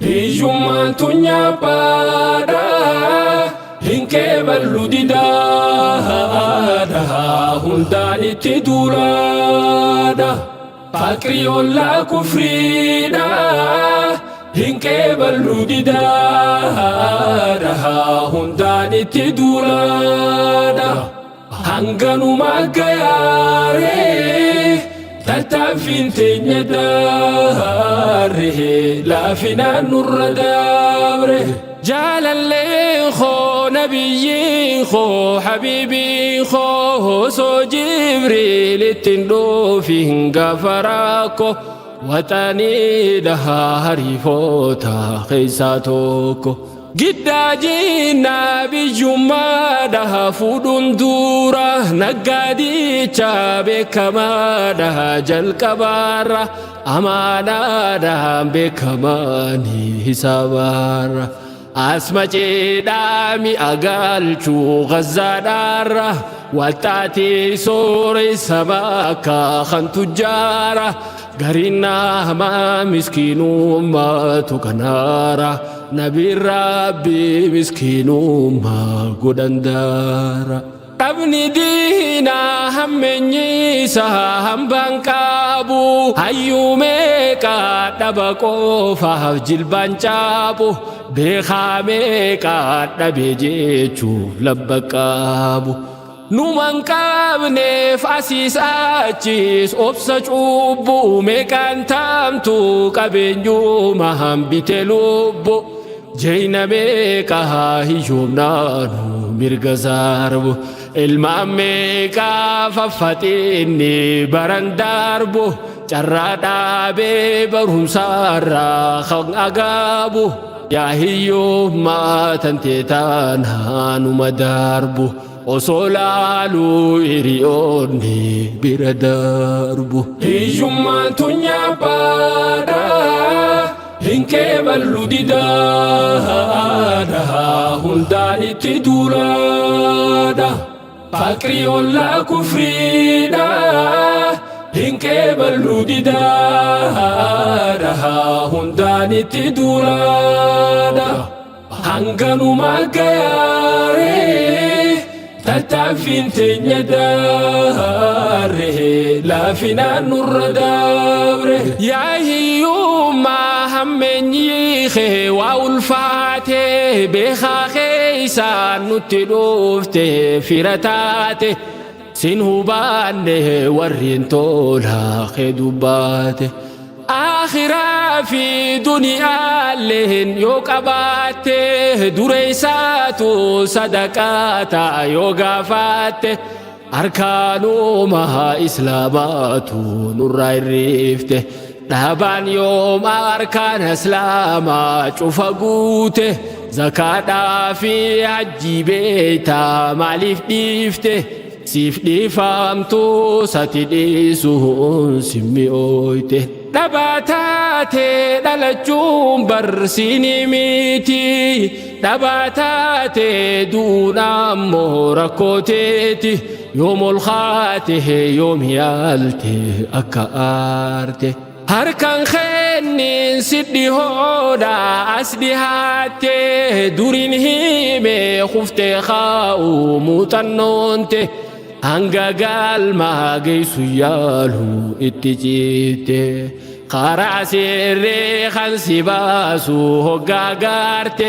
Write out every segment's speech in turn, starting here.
Hiyyummaan tun nyaaphaadha hin qeeballu didaadha hundaan itti duulaadha. Faqrii ollaa kufriidha hin qeeballu didaadha hundaan itti duulaadha. Hanganuma gayaaree tattaaffiin teenya daaree laafinaan nurra dabre. Jaalalleen koo nabiyyiin koo habiibiin koo osoo Jibriil ittiin dhufiin gaafa rakkoo waxanii dhahaa hariifoota keessaa tokko. Giddaa jinnaa biyyummaadha fuudhuun dura naggaadicha beekamaadha jalqabaarra amaanaadhaan beekamaanii hisaabaarra. Asma ceedhaa mi'a galchuu gazzaadhaarra waxxaatii sooressa bakka kan tujjaara gariin namaa miskiinummaatu kanaara nabiin rabbi miskiinummaa godhan daara. Dhabni diinaa hammeenyiisa hambaan qabu hayyuu meeqaa dhaba qofaaf jilbaan caabu beekaa meeqaa dhabe jechuuf labba qabu. Numan qabneef asiis achiis obsa cubbuu meeqaan taamtu qabeenyuma hambite lubbu. Jeyna meeqaa hiyyoomnaanu mirga sarbu ilmaan meeqaa faffaxinni baran darbu carraa dhaabee barumsaarraa kan agaabu yaa hiyyummaa tantee taanaanuma darbu osoo laaluu hiriyoonni bira darbu. Hiyyummaan tun nyaaphaadha. Hin qeeballu didaadha hundaan itti duulaadha. Faqrii ollaa kufriidha hin qeeballu didaadha hundaan itti duulaadha. Hanganuma gayaaree tattaaffiin teenya daaree laafinaan nurra dabre. Yaa hiyyummaa hammeenyi kee waa ulfaate beekaa keessaan nutti dhufte fira taate sin hubanne warreen tola kee dubbaate. Akhiraa fi duniyaalleen yoo qabaatte dureessaatu sadaqaa ta'a yoo gaafatte arkaanuma islaamaatu nurraa hirrifte dhaabaan yooma arkaan islaamaa cufa guute zakaadhaa fi hajjii beeytaa maaliif dhiifte siif dhiifamtu sati dhiisuun simmi'ooyte. Dhabaa taate dhalachuun barsiini miti. Dhabaa taate duun ammoo rakkooteeti. Yoom ol kaate yoom yaalte akka aarte. Harkaan kennin si dhihoodha as dhihaatte duriin hime kuftee kaa'u muuxannoonte. Hanga galma geessu yaalu itti citte karaa sirrii kan si baasu hoggaa gaarte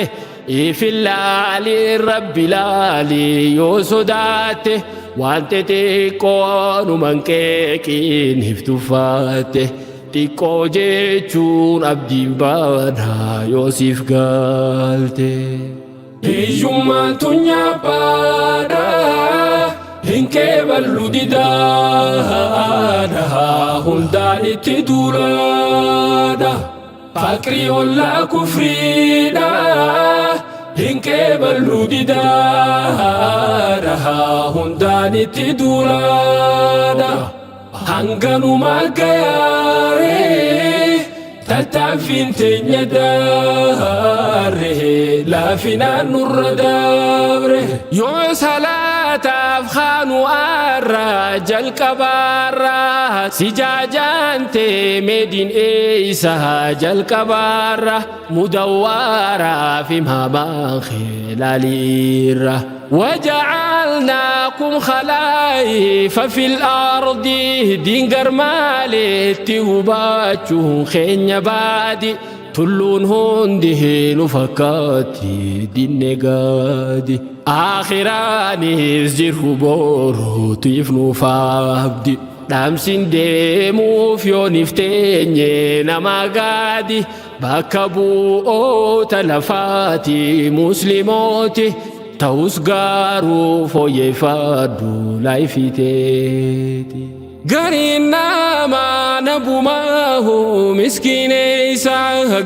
ifillaali rabbi laali yoo sodaatte waan xixiqqoo numan qeeqiin hiftufaatte xiqqoo jechuun abdiin baanaa yoo siif galte. Hiyyummaan tun nyaaphaadha. Hin qeeballu didaadha hundaan itti duulaadha. Faqrii ollaa kufriidha. Hin qeeballu didaadha hundaan itti duulaadha. Hanganuma gayaaree tattaaffiin teenya daaree. garre laafinaan nurra dabre. Yoo salaataaf kaanu arra jalqabaarra si jaajaante meediin eeysa jalqabaarra mudawwaaraa fi maamaan khilaaliirra. وجعلناكم خلائف في الأرض دينجر مالتي وباتشو خين بادي tulluun hundi nu fakkaatti dinne gaadi aakhiraanis jiru boruutiif nuuf abdi dhaamsin deemuuf yoonif teenye nama gaadi bakka bu'oota lafaati muslimooti ta'us garuu fooyyeffadhu laayifiteeti. Gariin namaa nabumaahu miskiineeysa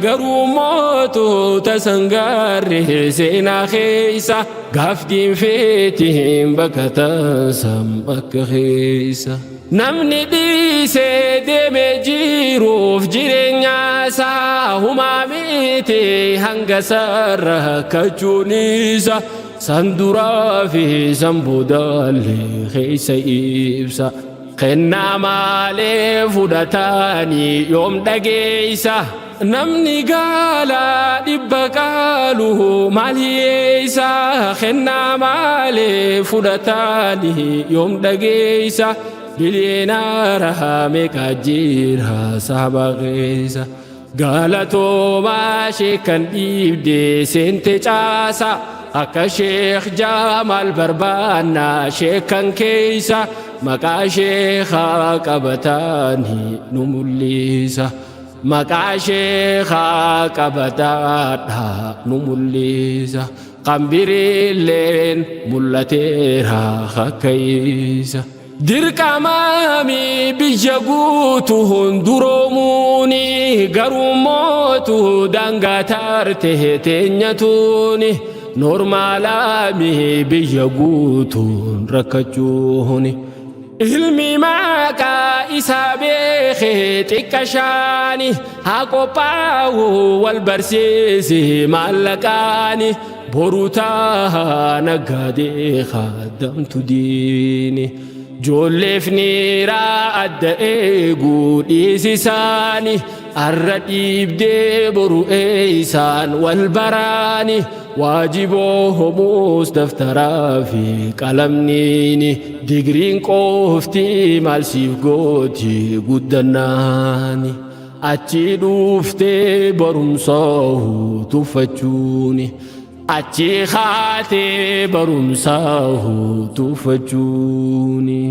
garuu mootota sangaarre seenaa keeysa gaaftiin feetiin bakka tansam akka keeysa. Namni dhiisee deemee jiruuf jireenya isaa humaa miti hanga sarara kachuun isa san duraa fi san boodaallee keessa ibsa. Kennaa maalee fudhatanii yoom dhageeysa? Namni gaala dhibba qaalu maal hiyyeeysa? Kennaa maalee fudhatanii yoom dhageeysa? Biliyeenaara meeqa jira saba keessa? Galatoomaa sheekan dhiibdee seente caasa akka Sheekh Jamaal barbaannaa sheekan keeysa maqaa sheekaa qabataanii nu mul'isa. Maqaa sheekaa qabataadha nu mul'isa. Qambiriilleen mul'ateera hakkaisa. Dirqamaami biyya guutu hunduroomuuni garuu mootu daangaa taarte teenyatuuni normaalaami biyya guutuun rakkachuuni. Ilmi maqaa isaa beekee xiqqa shaani haa qophaa'u wal barsiise maallaqaani boru taa naggaadee kaddamtu diini. Ijoolleef niiraa adda eeguu dhiisisaani arra dhiibdee boru eeysaan wal baraani waajiboo homuus daftaraa fi qalamniini digriin qoofti maal siif gooti guddannaani achi dhuuftee barumsaa tuffachuuni. Achi kaatee barumsaa tuffachuuni.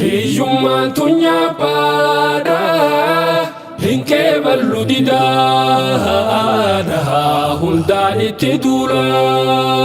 Hiyyummaan tun nyaaphaadha hin qeeballu didaadha hundaan itti duulaadha.